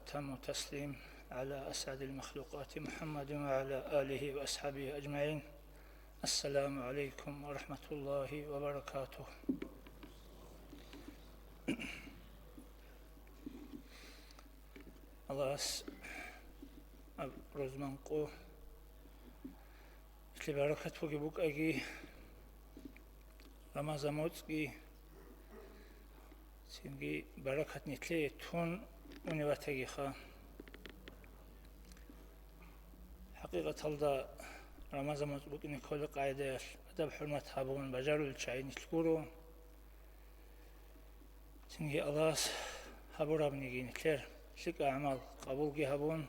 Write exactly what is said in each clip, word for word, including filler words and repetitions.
تم التسليم على أسعد المخلوقات محمد وعلى آله وأصحابه أجمعين. السلام عليكم ورحمة الله وبركاته. Аллагьас аб-, рузман къо нилъе баракат бугеб букӀаги, Рамазан моцӀги, цинги баракат нилъее тун унев ватагиха. ХӀакъикъаталда, Рамазан моцӀ букӀине кколеб къагӀидаялъ адаб-хӀурмат гьабун бажарулел чагӀи нилъ гуро. Цинги Аллагьас гьабурабниги нилъер лъикӀа гӀамал къабулги гьабун,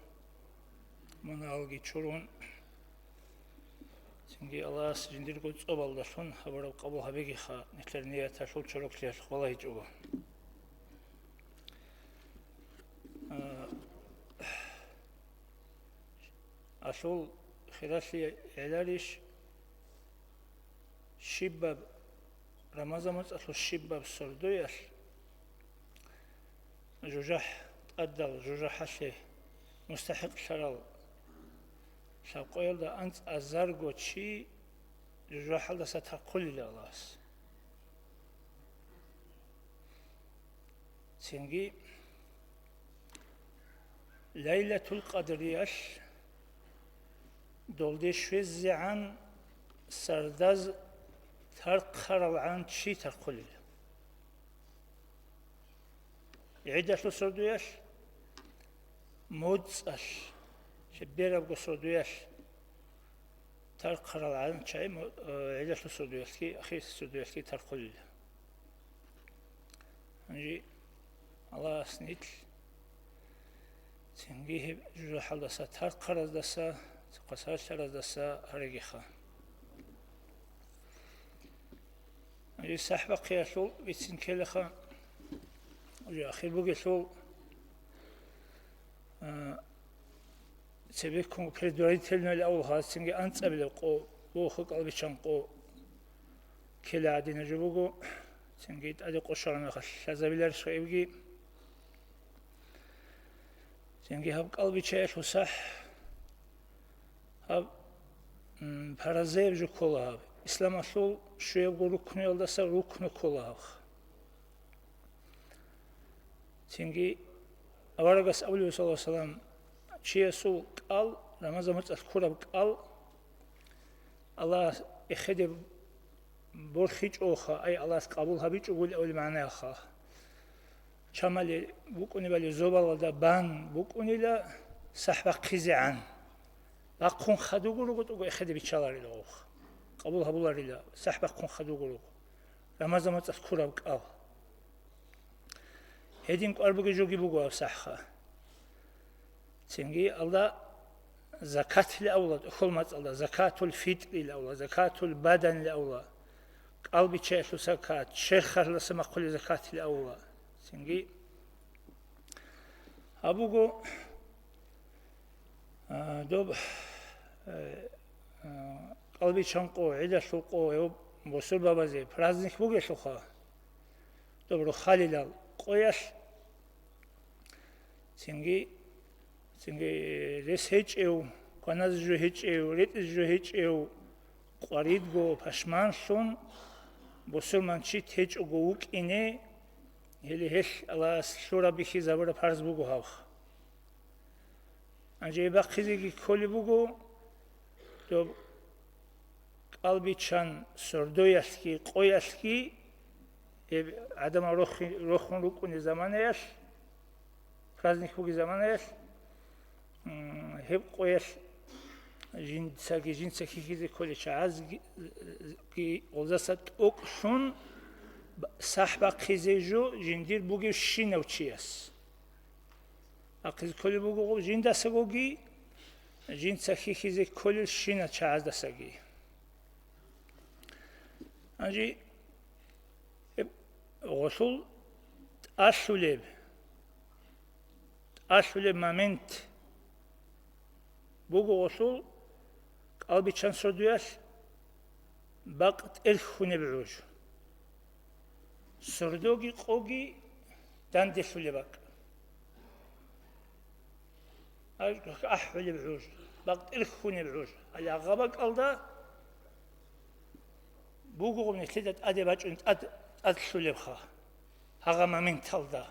мунагьалги чурун, цинги Аллагьас жиндирго цӀобалдалъун гьабураб къабул гьабегиха нилъер нияталъул чороклъиялъ валагьичӀого. А, алъул хиралъи гӀеларищ, щибаб Рамазан моцӀалъул щибаб сордоялъ жужахӀ тӀадал жужахӀалъе мустахӀикълъарал лъабкъоялда анцӀазарго чи жужахӀалдаса тархъулила Аллагьас. Цинги Лайлатул Къадриялъ долде щвезегӀан сардаз тархъаралгӀан чи тархъулел. ГӀидалъул сордоялъ, моцӀалъ, лъеберабго сордоялъ тархъаралгӀан чагӀи мо-, э, гӀидалъул сордоялъги, ахирисеб сордоялъги тархъулел. Гьанже Аллагьас нилъ цинги гьеб жужахӀалдаса тархъараздаса, цохъа сахлъараздаса гьарегиха. Гьанже сахӀбахъиялъул бицин ккелаха, уже ахир бугелъул, а, цебеккун предварительно авлахъа цинги анцӀабилеб къо, боху кӀалбичан къо ккела гӀадин жо буго, цинги тӀаде къошарана лъазабиларищха эбги. Цинги гьаб кӀалбичаялъул сахӀ, гьаб, м, паразаяб жо ккола гьаб. Исламалъул щуябго рукнуялдаса рукну ккола гьаб. Цинги аварагас абулеб, саллаллагьу гӀалайгьи вассалам, чиясул кӀал, Рамазан моцӀалъ ккураб кӀал, Аллагьас эхеде борхичӀоха, ай, Аллагьас къабул гьабичӀогули абулеб магӀнаялъха. Чамали букӀунебали зобалалда бан букӀунила сахӀ бахъизегӀан. Бахъун хадуго руго тӀуго эхеде биччаларила гъов. Къабул гьабуларила, сахӀ бахъун хадуго руго. Рамазан моцӀалъ ккураб кӀал. Гьедин кӀвар бугеб жоги буго гьаб сахӀха. Цинги алда закатил авла, тӀохьол мацӀалда, закатул фитрил авла, закатул баданил авла, кӀалбичаялъул закат, черхалдаса махъулеб закатил авла. Цинги гьаб буго, а, доб, э, а, кӀалбичан къо, гӀидалъул къо, гьев бусурбабазе праздник бугелъулха, доб рохалилал къоялъ, цинги, цинги рес гьечӀев, кваназе жо гьечӀев, ретӀизе жо гьечӀев, къваридго пашманлъун, бусурманчи течӀого вукӀине, гьеле гьелъ Аллагьас лъураб бихьизабураб парз буго гьаб. Гьанже бахъизеги кколеб буго, доб кӀалбичан сордоялъги къоялъги, гьеб гӀадамал рохи-, рохун рукӀунеб заманаялъ, праздник бугеб заманаялъ, м, гьеб къоялъ жинцаги, жинца хьихьизе кколел чагӀазги, ги гъозаса тӀокӀлъун б-, сахӀ бахъизе жо жиндир бугев щинав чияс. Бахъизе кколеб буго жиндасагоги, жинца хьихьизе кколел щинал чагӀаздасаги. Гьанже гьеб гъолъул тӀалъулеб, тӀалъулеб момент буго гъолъул кӀалбичан сордоялъ бакъ тӀерхьунеб гӀуж. Сордоги къоги данделъулеб бакӀ. АхӀулеб гӀуж, бакътӀир хьунеб гӀуж. Гьале гьаб бакӀалда бугогъун нилъеда тӀаде бачӀун тӀад, тӀадлъулебха. Гьагъа моменталда.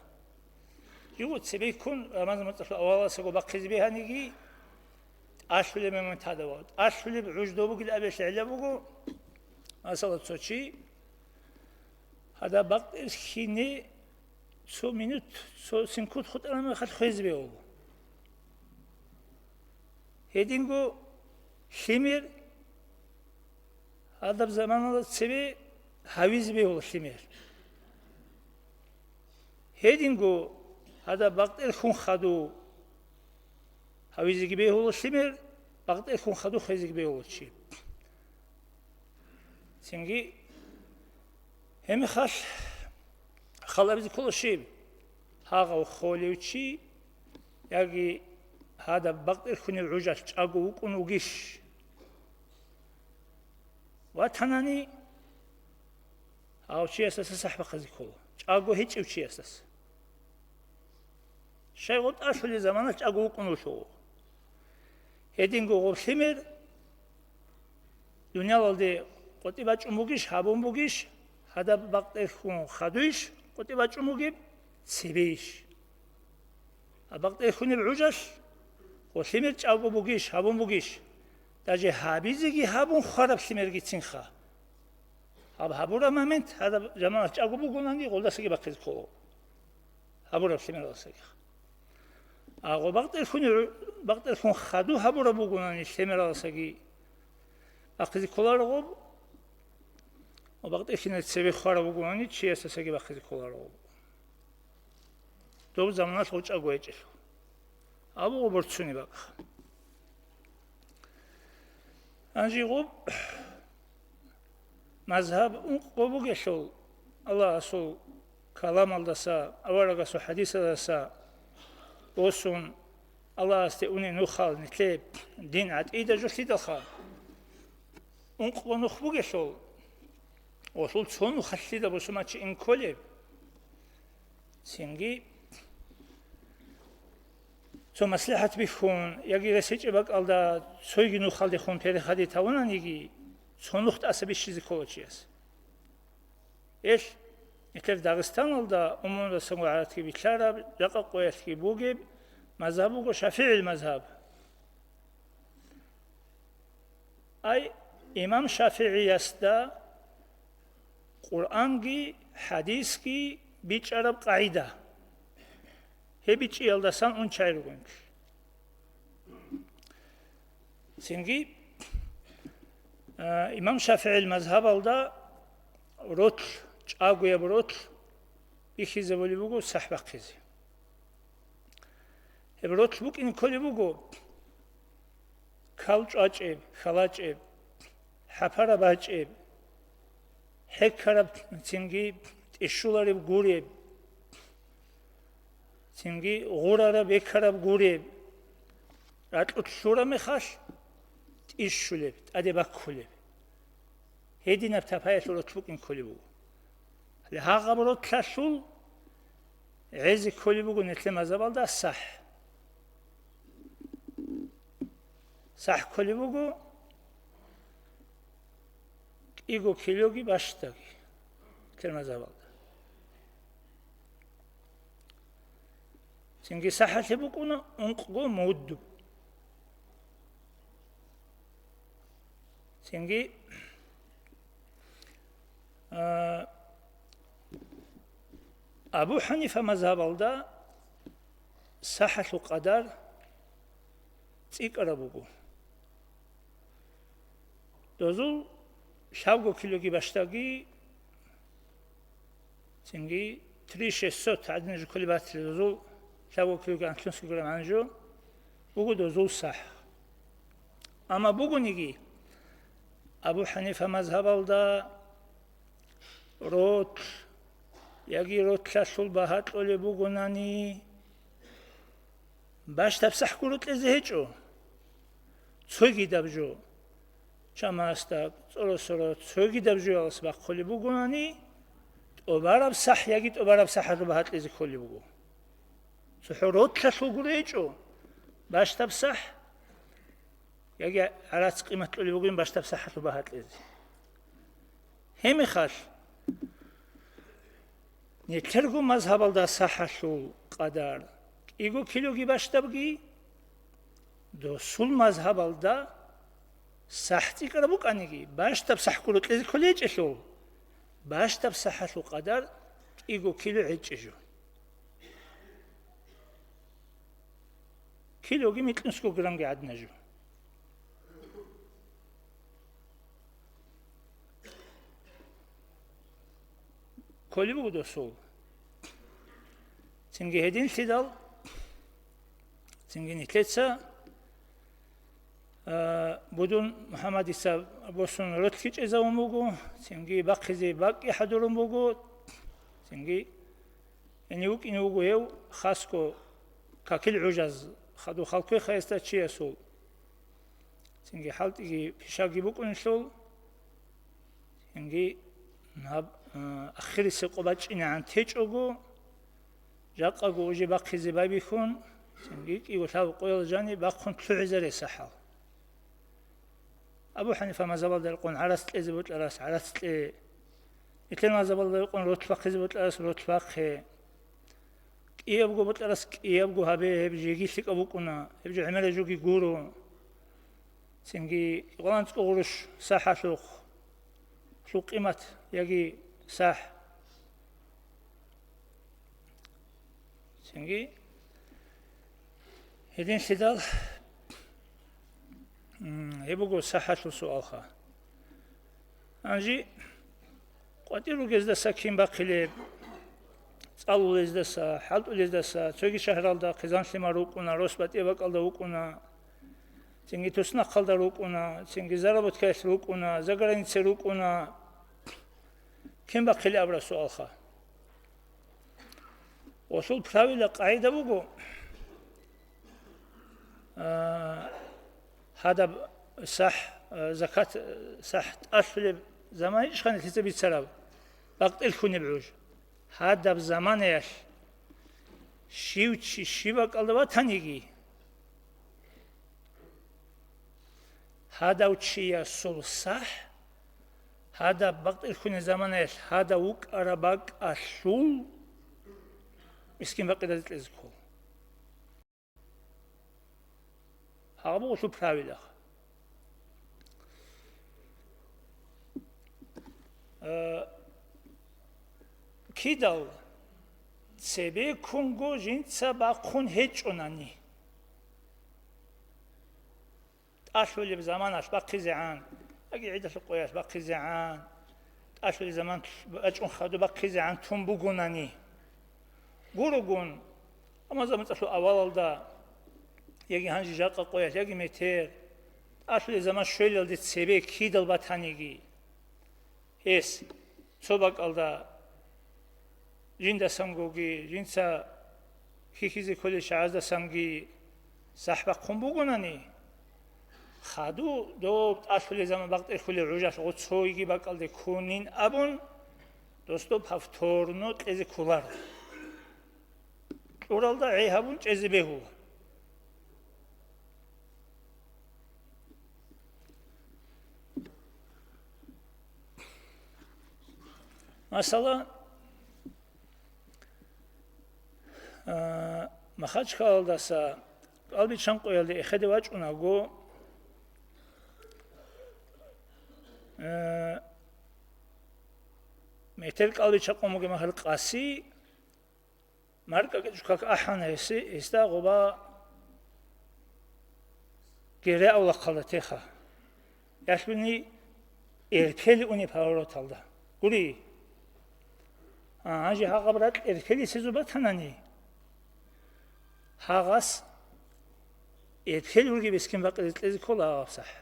Жив цебеккун Рамазан моцӀалъул аваласаго бахъизе бегьаниги, тӀалъулеб момент гьадав. ТӀалъулеб гӀуж дов бугел абиялъ гӀелаб буго, масала, цо чи гьадаб бакътӀир хьине цо минут, цо секунд хутӀараб мехалъ хвезе бегьула. Гьединго лъимер гьадаб заманалда цебе гьавизе бегьула лъимер. Гьединго гьадаб бакътӀир хьун хадув гьавизеги бегьула лъимер, бакътӀир хьун хадув хвезеги бегьула чи. Цинги гьеб мехалъ хал абизе ккола щиб? Гьагъав холев чи яги гьадаб бакътӀир хьунеб гӀужалъ чӀаго вукӀун вугищ? Ватанани, гьав чиясдаса сахӀ бахъизе ккола, чӀаго гьечӀев чиясдаса. Щай гъоб тӀалъулел заманалъ чӀаго вукӀун вулъугъу. Гьединго гъоб лъимер дуниялалде къотӀи бачӀун бугищ, гьабун бугищ, гьадаб бакътӀир хьун хадуйищ къотӀи бачӀун бугеб, цебейищ? А бакътӀир хьунеб гӀужалъ гъоб лъимер чӀаго бугищ, гьабун бугищ, даже гьабизеги гьабун хвараб лъимергицинха. Гьаб гьабураб момент гьадаб заманалъ чӀаго бугунани, гъолдасаги бахъизе ккола гьабураб лъимералдасаги. А гъоб бакътӀир хьунеб, бакътӀир хьун хадув гьабураб бугунани лъимералдасаги бахъизе кколаро гъоб, ва бакътӀир хьиналъ цебе хвараб бугунани чиясдасаги бахъизе кколаро гъоб. Доб заманалъ гъоб чӀаго гьечӀелъул. Абу гъоб борцунеб бакӀ. Гьанже гъоб мазгьаб ункъго бугелъул, Аллагьасул каламалдаса, аварагасул хӀадисалдаса босун, Аллагьасде уней нухал нилъее дин гӀатӀида жолъидалха, ункъго нух бугелъул, гъолъул цо нухалъ лъида бусумачи ин кколеб? Цинги цо маслихӀат бихьун, яги рес гьечӀеб бакӀалда цойги нухалдехун переходить гьавунаниги, цо нух тӀаса бищизе ккола чияс. Эл, нилъер Дагъистаналда умумуздасанго гӀадатги билълъараб, жакъа къоялъги бугеб мазгьаб буго ШафигӀил мазгьаб. Ай, имам ШафигӀиясда Къуръанги хӀадисги бичӀчӀараб къагӀида. Гьеб бичӀчӀиялдасан ун чагӀи ругониги. Цинги, а, имам ШафигӀил мазгьабалда ролъ, чӀагояб ролъ бихьизабулеб буго сахӀ бахъизе. Гьеб ролъ букӀине кколеб буго кал чӀвачӀеб, хьалачӀеб, хӀапараб бачӀеб, хӀекараб, цинги тӀищулареб гуреб, цинги гъурараб, бекараб гуреб, ракьулъ лъураб мехалъ тӀищулеб, тӀаде баккулеб. Гьединаб тапаялъул ролъ букӀине кколеб буго. Гьале гьагъаб ролъалъул гӀезе кколеб буго нилъер мазгьабалда сахӀ. СахӀ кколеб буго кӀиго килоги бащдаги нилъер мазгьабалда. Цинги сахӀалъе букӀуна ункъго мудду. Цинги, а, Абу ХӀанифа мазгьабалда сахӀалъул къадар цӀикӀкӀараб буго. Дозул лъабго килоги бащдаги, цинги три шестьсот гӀадин жо кколеб батила, дозул лъабго килоги анлънусги грамм гӀанжо буго дозул сахӀ. Амма бугониги, Абу ХӀанифа мазгьабалда ролъ яги ролъалъул багьа кьолеб бугонани, бащдаб сахӀ гуро кьезе гьечӀо. Цогидаб жо, чамасдаб, цӀоросоро цогидаб жоялъ бахъулеб бугонани, тӀубараб сахӀ яги тӀубараб сахӀалъул багьа кьезе кколеб буго. ЦохӀо ролъалъул гуро гьечӀо, Бащдаб сахӀ, яги гӀарац къимат кьолеб бугин бащдаб сахӀалъул багьа кьезе. Гьеб мехалъ, нилъерго мазгьабалда сахӀалъул къадар кӀиго килоги бащдабги, досул мазгьабалда сахӀ цӀикӀкӀараб букӀаниги, бащдаб сахӀ гуро кьезе кколей гьечӀелъул, бащдаб сахӀалъул къадар кӀиго кило гьечӀеб жо. Килоги микьнусго граммги гӀадина жо. Кколеб буго досул. Цинги гьединлъидал, цинги нилъеца, а, будун МухӀаммадица босун ролъги чӀезавун буго, цинги бахъизе бакӀги хӀадурун буго, цинги гьенив вукӀине вуго гьев хасго какил гӀужаз хадув халквехъ гьесда чиясул. Цинги хӀалтӀиги пишаги букӀунелъул, цинги гьаб, а, ахирисеб къо бачӀинегӀан течӀого, жакъаго уже бахъизе байбихьун, цинги кӀиго-лъабго къоял жаниб бахъун лъугӀизаре сахӀал. Абу ХӀанифа мазгьабалда рекъон гӀарац кьезе бокьарас гӀарац кье. Нилъер мазгьабалда рекъон ролъ бахъизе бокьарас ролъ бахъе. КӀиябго бокьарас кӀиябго гьабе, гьеб жеги лъикӀаб букӀуна, гьеб жо гӀемераб жоги гуро. Цинги кӀикъоялда анцӀго гъурущ сахӀалъухъ, лъул къимат яги сахӀ. Цинги гьединлъидал, м, гьеб буго сахӀалъул суалха. Гьанже къватӀир ругездаса кин бахъилеб? ЦӀалулездаса, хӀалтӀулездаса, цоги шагьаралда хъизан-лъимал рукӀуна, рос батӀияб бакӀалда вукӀуна, цинги туснахъалда рукӀуна, цинги заработкаялъ рукӀуна, загранице рукӀуна. Кин бахъилеб абураб суалха. Гъолъул правила, къагӀида буго, а, гьадаб сахӀ, а, закат, а, сахӀ тӀалъулеб заман ишха нилъеца бицараб, бакъдер хьунеб гӀуж. Гьадаб заманаялъ щив чи щиб бакӀалда ватаниги, гьадав чиясул сахӀ, гьадаб бакъдер хьунеб заманаялъ гьадав вукӀараб бакӀалъул мискин-факъиразе кьезе ккола. Гьаб буго гъолъул правилаха. Э, кидал цебеккунго жинца бахъун гьечӀонани, тӀалъулеб заманалъ бахъизегӀан, яги гӀидалъул къоялъ бахъизегӀан, тӀалъулеб заман бачӀун хадуб бахъизегӀан тун бугонани. Гурогун, амма заман цӀалъул авалалда, яги гьанже жакъа къоялъ, яги метер, тӀалъулеб заман щвелалде цебе кидал батаниги, гьес цо бакӀалда жиндасангоги, жинца хьихьизе кколел чагӀаздасанги сахӀ бахъун бугонани, хадуб доб тӀалъулел заман бакъдерхьулел гӀужалъ гъоцойги бакӀалде ккунин абун, дос доб повторно кьезе кколаро. Кьуралда гӀей гьабун чӀезе бегьула. Масала, а, Махачкалалдаса КӀалбичан къоялде эхеде вачӀунаго, а, метер КӀалбича къун бугеб мехалъ къаси, маркӀа кьечӀого как ахӀана гьесие, гьесда гъоба гере авлахъалда теха. Ялъуни эркели уни повороталда. Гури. А, гьанже гьагъаб ракь эркелисезул батанани, гьагъас эркел ругеб мискин-факъире кьезе ккола гьагъаб сахӀ.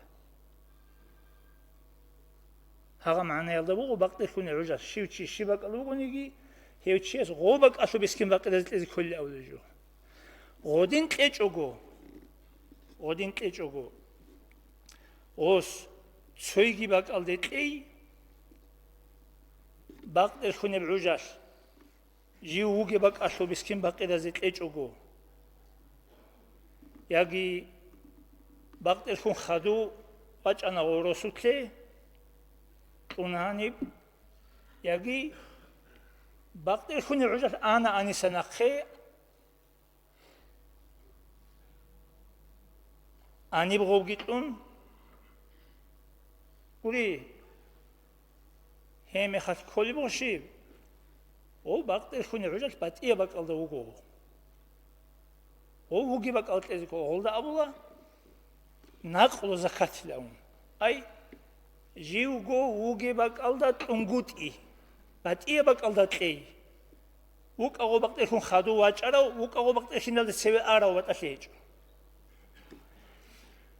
Гьагъа магӀнаялда буго бакъдерхьунел гӀужалъ щив чи щиб бакӀалда вугониги, гьев чияс гъо бакӀалъуб мискин-факъиразе кьезе кколел абулеб жо. Гъодин кьечӀого, гъодин кьечӀого, гъос цойги бакӀалде кьей, бакъдерхьунеб гӀужалъ жив вугеб бакӀалъуб мискин-факъиразе кьечӀого. яги бакъдерхьун хадув вачӀана гъов росулъе, кьуна гьаниб, яги бакъдерхьунеб гӀужалъ ана гьаниса нахъе, гьаниб гъовги кьун. Гури, гьеб мехалъ кколеб буго щиб? Гъов бакъдерхьунеб гӀужалъ батӀияб бакӀалда вуго. Гъов вугеб бакӀал кьезе ккола, гъолда абула, накълу закатилан. Ай, живго вугеб бакӀалда кьунгутӀи, батӀияб бакӀалда кьей. ВукӀа гъо бакъдерхьун хадув вачӀарав, вукӀа гъо бакъдерхьиналда цеве арав ватӀалъи гьечӀо.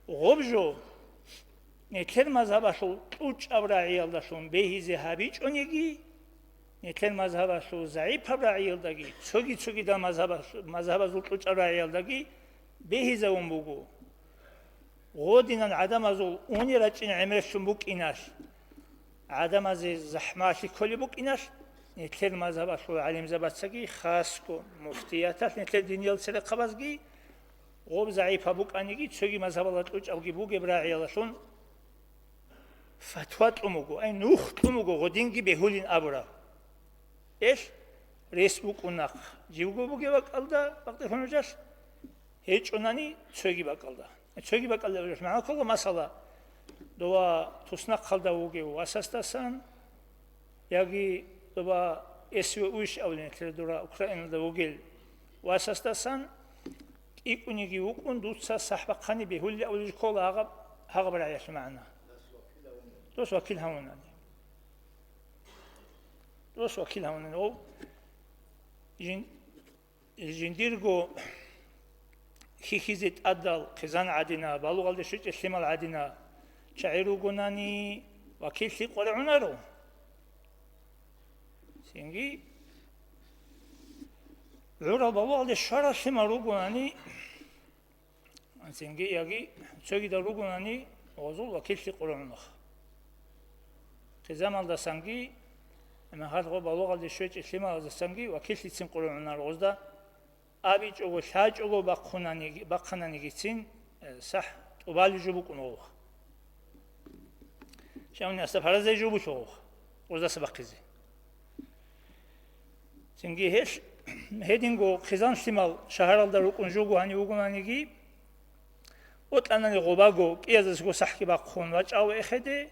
Гъоб жо, нилъер мазгьабалъул кьучӀаб рагӀиялдалъун бегьизе гьабичӀониги, нилъер мазгьабалъул загӀипаб рагӀиялдаги, цоги-цогидал мазгьабалъ-, мазгьабазул кьучӀаб рагӀиялдаги бегьизавун буго. Гъодинан гӀадамазул уни рачӀин гӀемерлъун букӀиналъ, гӀадамазе захӀмалъи кколеб букӀиналъ, нилъер мазгьабалъул гӀалимзабацаги, хасго муфтияталъ нилъер диниял церехъабазги, гъоб загӀипаб букӀаниги, цоги мазгьабалда кьучӀабги бугеб рагӀиялдалъун фатва кьун буго, ай, нух кьун буго гъодинги бегьулин абураб. Эл рес букӀун нахъ, живго бугеб бакӀалда бакъдерхьун гӀужалъ, гьечӀонани цоги бакӀалда. Цоги бакӀалда гӀужалъ магӀна ккола, масала, дова туснахъалда вугев васасдасан, яги дова эс в уйщ абулин, нилъер дора Украиналда вугел васасдасан, кӀикӀуниги вукӀун, дуца сахӀ бахъани бегьулин абулеб ккола гьагъаб, гьагъаб рагӀиялъул магӀна. Дос вакил гьавунани. Дос вакил гьавунани. Гъов жин-, жиндирго хьихьизе тӀадал хъизан гӀадина, балугъалде щвечӀеб лъимал гӀадина чагӀи ругонани, вакиллъи къваригӀунаро. Цинги гӀурал балугъалде щварал лъимал ругонани, цинги яги цогидал ругонани, гъозул вакиллъи къваригӀунаха. Хъизамалдасанги, гьеб мехалъ гъо балугъалде щвечӀеб лъималаздасанги вакиллъицин къваригӀунаро гъозда. АбичӀого, лъачӀого бахъунаниги-, бахъананигицин, э, сахӀ тӀубалеб жо букӀун гъов. Щай гьаниб асда паразай жо буго гъов, гъоздаса бахъизе. Цинги гьелъ, гьединго хъизан лъимал шагьаралда рукӀун жого гьанив вугонаниги, бокьанани гъобаго кӀияздасаго сахӀги бахъун вачӀав эхеде,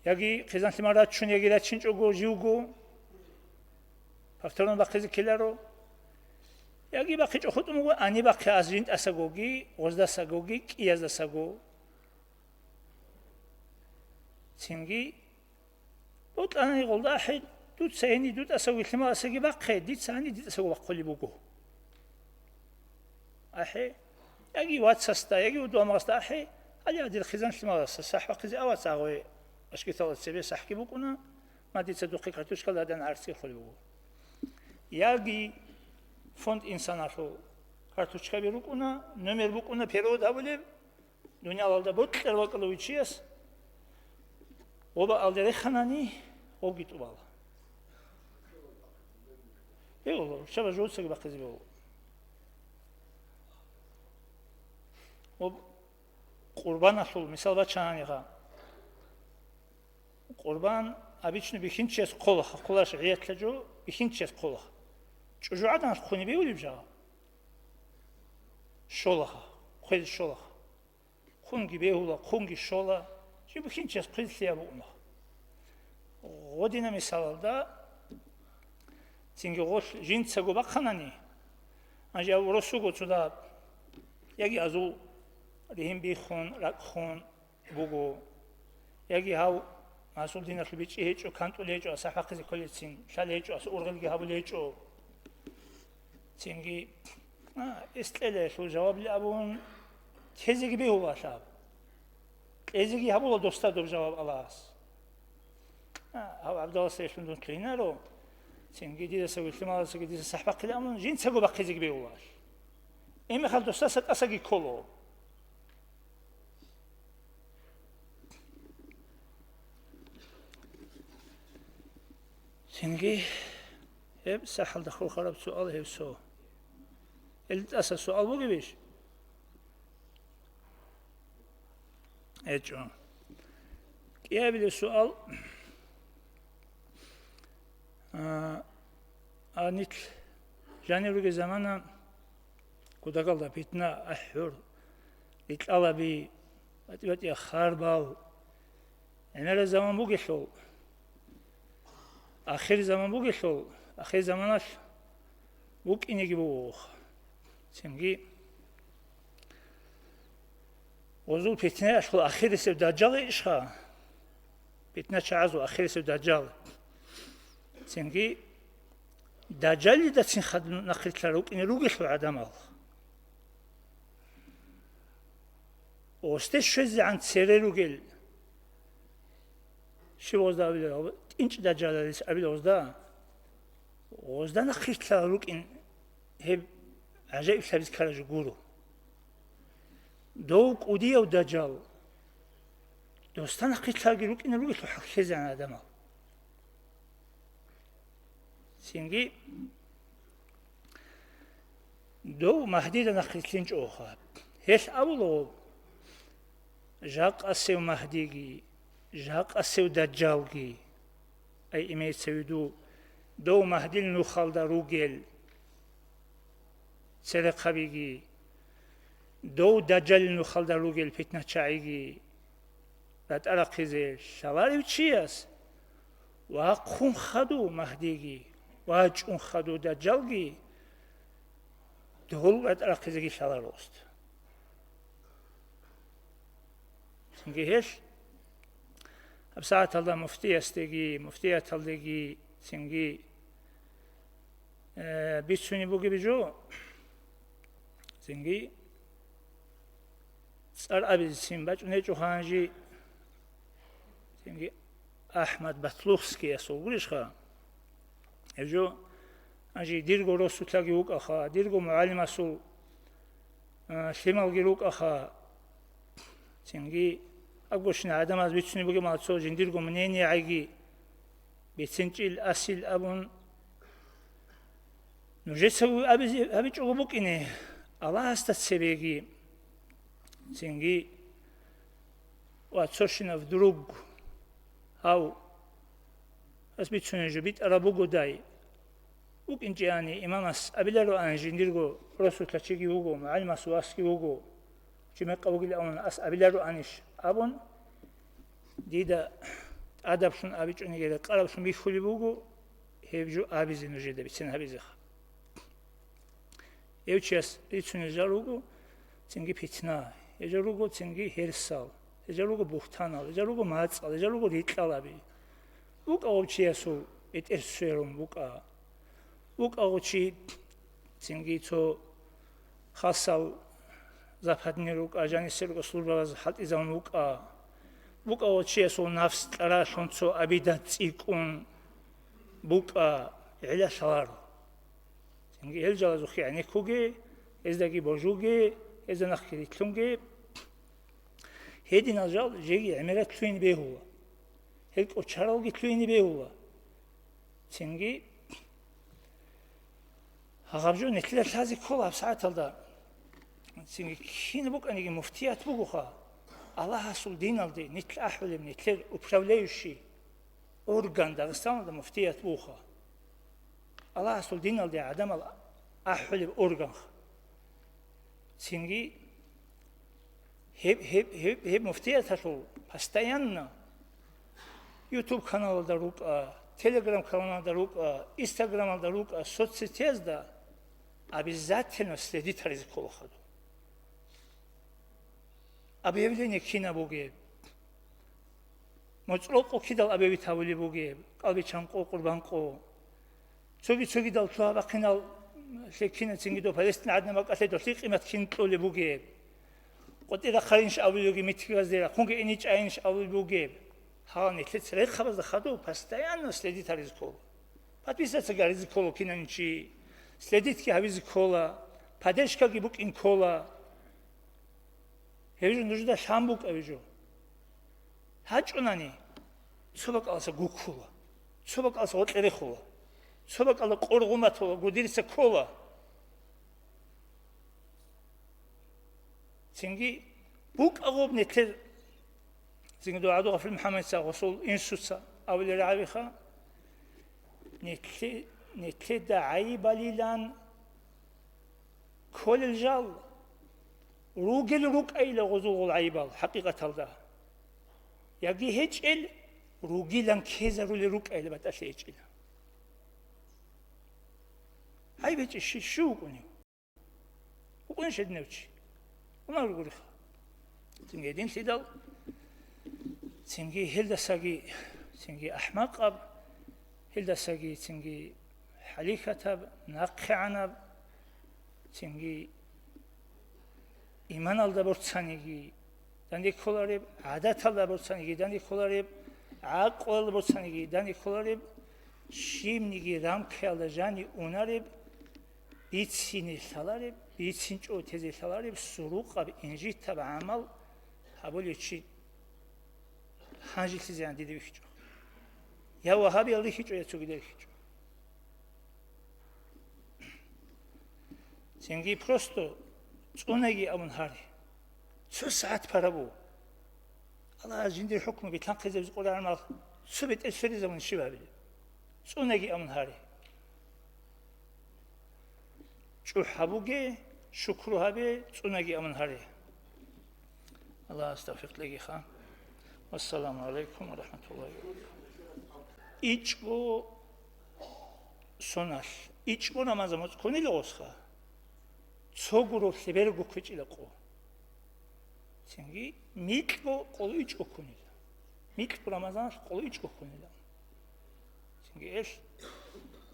яги хъизан лъимал рачун, яги рачинчӀого живго, повторно бахъизе ккеларо, яги бахъичӀо хутӀун буго, гьаниб бахъе ас жинтӀасагоги, гъоздасагоги, кӀияздасаго. Цинги бокьанани гъолда ахӀи, дуца гьениб дутӀасаго лъималасаги бахъе, дица гьаниб дитӀасаго бахъулеб буго. АхӀи, яги вацасда, яги удуламагъасда ахӀи, гьале гьадир хъизан лъималаса сахӀ бахъизе аваца гъой, ашкитала цебе сахӀги букӀуна, ма дица духъе карточкалда гьадан гӀарцги холеб буго. Яги фонд Инсаналъул карточкаби рукӀуна, номер букӀуна перевод гьабулеб, дуниялалда бокьараб бакӀалда вичияс, гъоба алде реханани, гъобги тӀубала. Бегьула, руччаба жуцаги бахъизе бегьула. Гъоб къурбаналъул мисал бачананиха. Къурбан обычно бихьинчияс хъолаха, хъолаш гӀиятла жо бихьинчияс хъолаха. ЧӀужугӀадан хъуни бегьулеб жо? Щолаха, хъвел щолаха. Хъунги бегьула, хъунги щола, чи бухьинчияс хъвезлъи абуна. Гъодина мисалалда, цинги гъолъ жинцаго бахъанани, гьанже гьав росуго цо дагьаб, яги азул ригьин биххун, ракӀхун буго, яги гьав масул диналъул бичӀчӀи гьечӀо, кантӀул гьечӀо, аса хӀакъизе кколецин, лъал гьечӀо, аса ургъелги гьабул гьечӀо. Цинги, а, эс кьелелъул жавабли абун, тезеги бегьулалъаб. Кьезеги гьабула досда доб жаваб Аллагьас. А, гьав гӀабдалас релълъун дун кьинаро, цинги дидаса вилълъималасаги диса сахӀбахъилан абун, жинцаго бахъизеги бегьулалъ. Имехал досдаса тӀасаги кколо. Цинги гьеб сахӀалда хурхараб суал гьеб цо. Гьел тӀаса суал бугебищ? ГьечӀо. КӀиабилеб суал, а, а нилъ жанир ругел замана кутакалда питна, ахӀур, рикьалаби, батӀи-батӀияб харбал, гӀемераб заман бугелъул, ахир заман бугелъул, ахир заманалъ букӀинеги бугоха. Цинги гъозул питнаялъул ахирисеб дажжал ишха? ПитначагӀазул ахирисеб дажжал. Цинги дажжалидацин хадуб нахърилълъарал рукӀине ругелъул гӀадамал. Осде щвезегӀан цере ругел, щиб гъозда абилеб, тӀинчӀ дажжалалис абилеб гъозда, гъозда нахърилълъарал рукӀин гьеб гӀажаиблъабизе ккараб жо гуро. Дов кӀудияв дажжал, досда нахърилълъаралги рукӀине ругелъул хӀалхьезегӀан гӀадамал. Цинги дов Магьдида нахърилълъинчӀоха. Гьелъ абулаго, жакъасев Магьдиги, жакъасев Дажжалги, ай, имеется в виду, дов Магьдил нухалда ругел церехъабиги, дов Дажжалил нухалда ругел питначагӀиги ратӀа рахъизе лъаларев чияс вахъун хадув Магьдиги, вачӀун хадув Дажжалги дол ратӀа рахъизеги лъаларо ост. Цинги гьелъ гьабсагӀаталда муфтиясдеги, муфтияталдеги цинги, э, бицунеб бугеб жо, цинги цӀар абизецин бачӀун гьечӀо гьанжи, цинги АхӀмад Батлухскиясул гурищха? Гьеб жо, гьанже дирго росулъаги вукӀаха, дирго мугӀалимасул, а, лъималги рукӀаха, цинги абгощин гӀадамаз бицунеб бугеб мала цо жиндирго мнениегӀайги бицинчӀил асил абун, нужеца абизе, абичӀого букӀине Аллагьасда цебеги, цинги ва цо щинаб друг гьав, гьас бицунеб жо битӀараб бугодай, букӀинчӀеани, имамас абилароани, жиндирго росулъа чиги вуго, мугӀалимас васги вуго, чи мекъав вугилан ас абилароанищ абун, дида тӀадаблъун абичӀониги рекъараблъун бихьулеб буго, гьеб жо абизе нужеда бицен гьабизеха. Гьев чияс рицунел жал руго цинги питна, гьел жал руго цинги гьерсал, гьел жал руго бугьтанал, гьел жал руго мацӀал, гьел жал руго рикьалаби. БукӀа гъов чиясул бетӀер сверун букӀа. БукӀа гъов чи цинги цо хасал западни рукӀа, жанисел рукӀа службабаз хӀалтӀизавун вукӀа. БукӀа гъов чиясул нафс кьаралъун цо абида цӀикӀкӀун букӀа, гӀела лъаларо. Цинги гьел жалазухъе гӀенеккуге, гьездаги божуге, гьезда нахъги рилълъунге. Гьединал жал жеги гӀемерат лъугьине бегьула. Гьел кӀочаралги лъугьине бегьула. Цинги гьаб жо нилъеда лъазе ккола гьабсагӀаталда. Цинги кин букӀаниги муфтият бугоха. Аллагьасул диналде нилъ ахӀулеб, нилъер управляющий орган Дагъистаналда муфтият бугоха. Аллагьасул диналде гӀадамал ахӀулеб органха. Цинги гьеб, гьеб, гьеб, гьеб муфтияталъул постоянно YouTube каналалда рукӀа, Telegram каналалда рукӀа, Instagram-алда рукӀа, соцсетязда обязательно следить гьаризе ккола хадуб. Объявление кинаб бугеб? МуцӀрукъу кидал объявить гьабулеб бугеб? КӀалбичанкъо, Къурбанкъо. Цоги-цогидал лъугьа-бахъинал лъеккинацинги доб Палестина гӀадин бакӀалъе долъи къимат кин кьолеб бугеб? КъотӀи рахъайинш абулебги митигазде рахъунги иничӀайинш абулеб бугеб? Гьал нилъеца рехъабазда хадуб постоянно следить гьаризе ккола. Подписаться гьаризе ккола кинани чи. Следитьги гьабизе ккола. Поддержкаги букӀин ккола. Гьеб жо нужеда лъан букӀа гьеб жо. ГьачӀунани, цо бакӀаласа гуккула, цо бакӀаласа гъоркье рехула, цо бакӀалда къоргъуматула, гудирица ккола. Цинги букӀа гъоб нилъер, цинги дугӀаду Гъафил МухӀаммадица, гъосул инсуца абулел рагӀабиха, нилъе-, нилъеда гӀайибалилан кколел жал, ругел рукӀайила гъозул гъол гӀайибал хӀакъикъаталда. Яги гьечӀел, ругилан ккезарулел рукӀайила батӀалъи гьечӀила. ГӀайиб гьечӀищ, щив вукӀунев? ВукӀунищ гьединав чи? Вуна ругориха. Цинги гьединлъидал, цинги гьелдасаги, цинги ахӀмакъаб, гьелдасаги цинги хӀалихьатаб, нахъегӀанаб, цинги иманалда борцаниги данде кколареб, гӀадаталда борцаниги данде кколареб, гӀакълуялда борцаниги данде кколареб, щибниги рамкаялда жани унареб, бицине лъалареб, бицинчӀого тезе лъалареб, сурукъаб, инжитаб гӀамал гьабулев чи гьанжелъизегӀан дида вихьичӀо. Я вагьабиял рихьичӀо, я цогидал рихьичӀо. Цинги просто цӀунаги абун гьаре. Цо сагӀат пара буго. Аллагьас жиндир хӀукму билълъанхъизабизе къваригӀараб мехалъ, цо бетӀер сверизабун щиб гьабилеб? ЦӀунаги абун гьаре. ЧӀухӀ гьабуге, шукру гьабе, цӀунаги абун гьаре. Аллагьас тавфикъ кьегиха. Вассаламу гӀалайкум ва рахӀматуллагьи ва баракатугьу. ИчӀго соналъ, ичӀго Рамазан моцӀ ккунила гъосха, цо гуроблъи берго кквечӀила къо. Цинги микьго къоло ичӀго ккунила. Микьго Рамазаналъ къоло ичӀго ккунила. Цинги эл,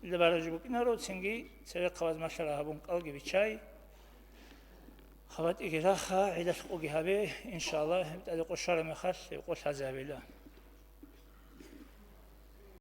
илда баражи букӀинаро, цинги церехъабаз малъара гьабун кӀалги бичай. ХабатӀиги раха, гӀидалъ къоги гьабе, иншаллагь, гьеб тӀаде къо щвараб мехалъ, гьеб къо лъазе гьабила.